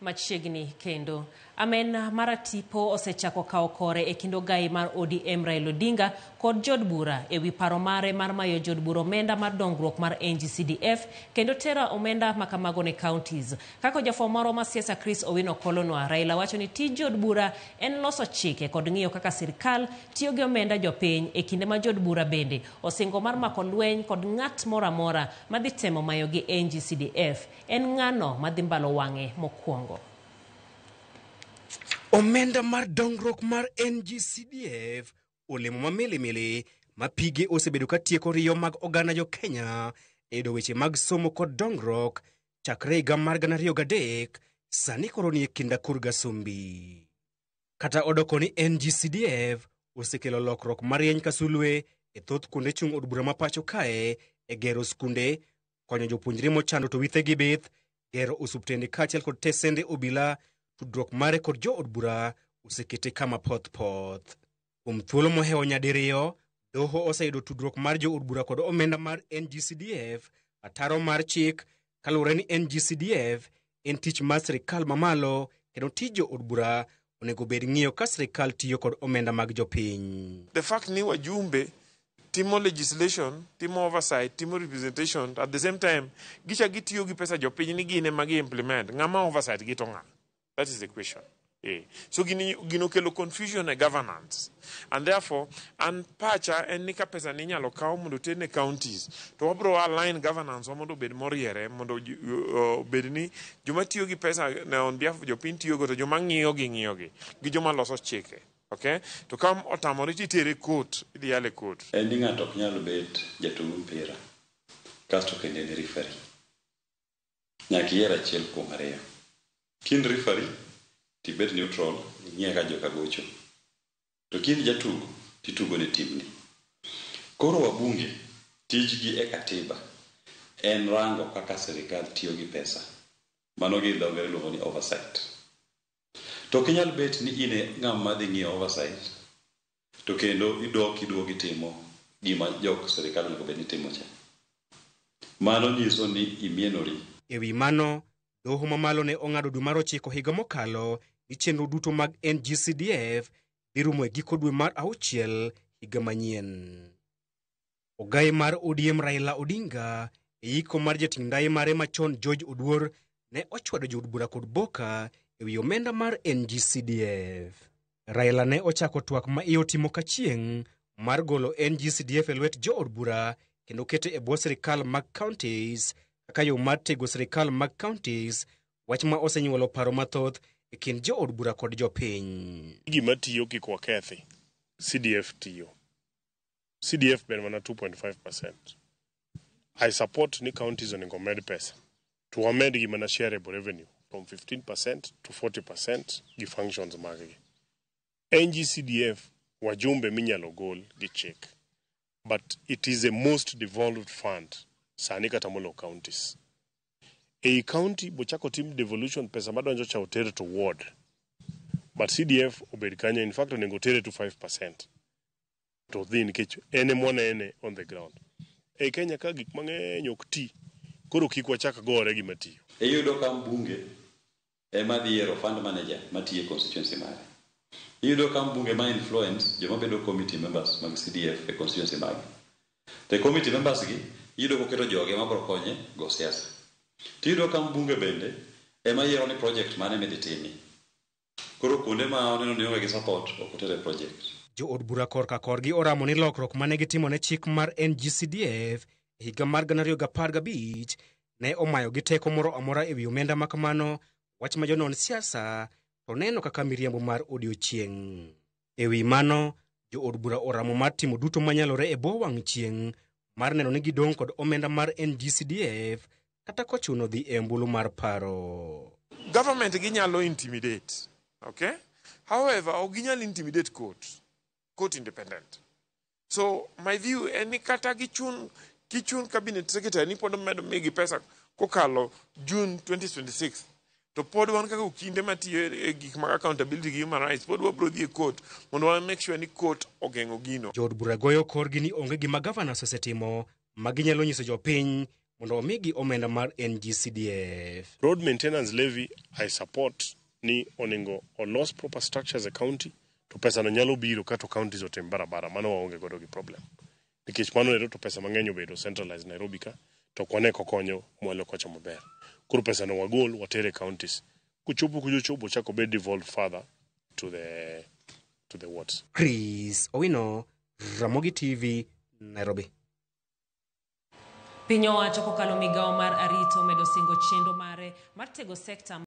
Machiegni kendo. Amen maratipo osechako kawo kore e kind ogai mar ODM Raila Odinga kod jood bura ewi paro mare mar mayo jood bura omenda mar dongruok mar NGCDF kendo tero omenda makamago ne counties. Kaka jafwambo marwa ma siasa Chris Owino kolonwa, Raila wacho ni tij jood bura en loso chike kod ng'iyo kaka sirkal tiyo gi omenda jopiny e kinde ma jood bura bende osingo mar mako lweny kod ng'at moro amora madhi temo mayogi NGCDF. En ng'ano madhi mbalo wang'e mokwongo? Omenda mar dongruok mar NGCDF olemo ma milimili ma pige osebedo ka tieko riyo mag oganda jo Kenya e yudo weche mag somo kod dongruok chakre higa mar 2003 sani koro nie kinda kurga sumbi. Kata odoko ni NGCDF osekelo lokruok marieny ka sulwe e thoth kuonde chung' od bura ma pacho kae e gero skunde, konyo jopuonjre mochando to withegi bith, gero osuptende kaachiel kod tesende obila, tudruok mare kod jo od bura osekete kama poth poth. Kuom thuolo mohewo nyadiriyo, doho oseyudo tudruok mar jo od bura kod omenda mar NGCDF ataro mar chik kaluwore ni NGCDF en tich mar sirikal mamalo kendo tij jo od bura onego bed ng'iyo ka sirikal tiyo kod omenda mag jopiny. The fact ni wajumbe timo legislation, timo oversight, timo representation at the same time gicha gitiyo gi pesa jopiny ni gin ema gi implement. Ng'ama oversight gi to ng'a? That is the question. So gini gino kelo confusion e governance. And therefore, an pacha en ni ka pesa ni inyalo kaw mondo oter ne counties, to wabro align governance wa mondo obed moriere, mondo obed ni joma tiyo gi pesa ne on behalf of jopiny tiyogo to joma ng'iyo gi ng'iyo gi, gi joma loso chike. Okay? To ka otamore titere court, idhi yale court. En ni ng'ato ok nyal bet jatug mpira kasto kendo en referee. Nyaka iyier achiel kuom ariyo. Kin referee tibed neutral ing'iye ka joka gocho. To kin jatugo titugo ne timni. Koro wabunge tijgi e katiba en rango kaka sirikal tiyo gi pesa. Mano gi dho ngere iluongo ni oversight. To ok inyal bet ni in e ng'ama dhi ng'iyo oversight to kendo idok iduogo itimo gima jok sirikal onego bed ni timo cha. Mano nyiso ni imienori. E wi mano, doho mamalo ne ong'ado dwe mar ochiko higa mokalo ni chenro duto mag NGCDF dhi rumo e giko dwe mar auchiel higa manyien. Ogai mar ODM Raila Odinga e yiko mar jating' ndai mare machon George Oduor ne ochwado jood bura kod boka e wi omenda mar NGCDF. Raila ne ochako twak ma iye otimo kachieng' mar golo NGCDF e lwet jood bura kendo kete e bwo sirikal mag counties kaka yo mar tego sirikal mag counties, wach ma osenyuolo paro mathoth e kind jood bura kod jopiny. Gima tiyo kik wakethi. CDF tiyo. CDF ber mana 2.5%. I support ni counties onego med pesa. To wamed gi mana shareable revenue from 15% to 40% gi functions mag gi. NGCDF wajumbe minyalo gol gi chik. But it is a most devolved fund sani kata molo counties. Ei county bochako tim devolution pesa madonjo cha oter to ward. But CDF obed kanyo in fact onego otere to 5%. To dhi nikech en ema wanene on the ground. Ei Kenya ka gik mang'eny ok ti, koro kik wachak gore gima tiyo. Iyudo ka mbunge ema dhi yiero fund manager matiyo e constituency mare. Iyudo ka mbunge ma influence joma bedo committee members mag CDF e constituency mage. To e committee members gi iyudo koketo joge ma bro konye go siasa. To iyudo ka mbunge bende ema yiero ni project mane midhi timi. Koro kuonde ma oneno ni onge gi support ok otere project. Jood bura korka korgi oramo ni lokruok mane gitimo ne chik mar NGCDF e higa mar 2015 ne omayogi teko moro amora ewi omenda ma kamano, wach ma jonon siasa to neno kaka miriambo mar odiochieng'. E wi mano, jood bura oramo mar timo duto manyalore e bwo wang' chieng' mar neno ni gidong' kod omenda mar NGCDF kata kochuno dhi e ombulu mar paro. Government ginyalo intimidate. Okay? However, ok ginyal intimidate court. Court independent. So my view en ni kata gichun kichun cabinet secretary ni pod omedo migi pesa kokalo June 2026 to pod wan kaka okinde matiyo e gik mag accountability gi human rights pod wabro dhi e court mondo wa make sure ni court ogeng'o gino. Jood bura goyo korgi ni onge gima governors osetimo ma ginyalo nyiso jopiny mondo omigi omenda mar NGCDF. Road maintenance levy I support ni onego olos proper structures e county to pesa no nyalo biro kato counties otim barabara, mano waonge godo gi problem. Nikech mano ero to pesa mang'eny obedo centralized Nairobi ka to ok wane kokonyo mwalo kocha maber. Koro pesa no wagol watere e counties. Kochopo kuchochopo chako bed devolved further to the wards. Chris Owino, Ramogi TV, Nairobi. Piny owacho kokalo migao mar arita omedo singo chenro mare mar tego sekta.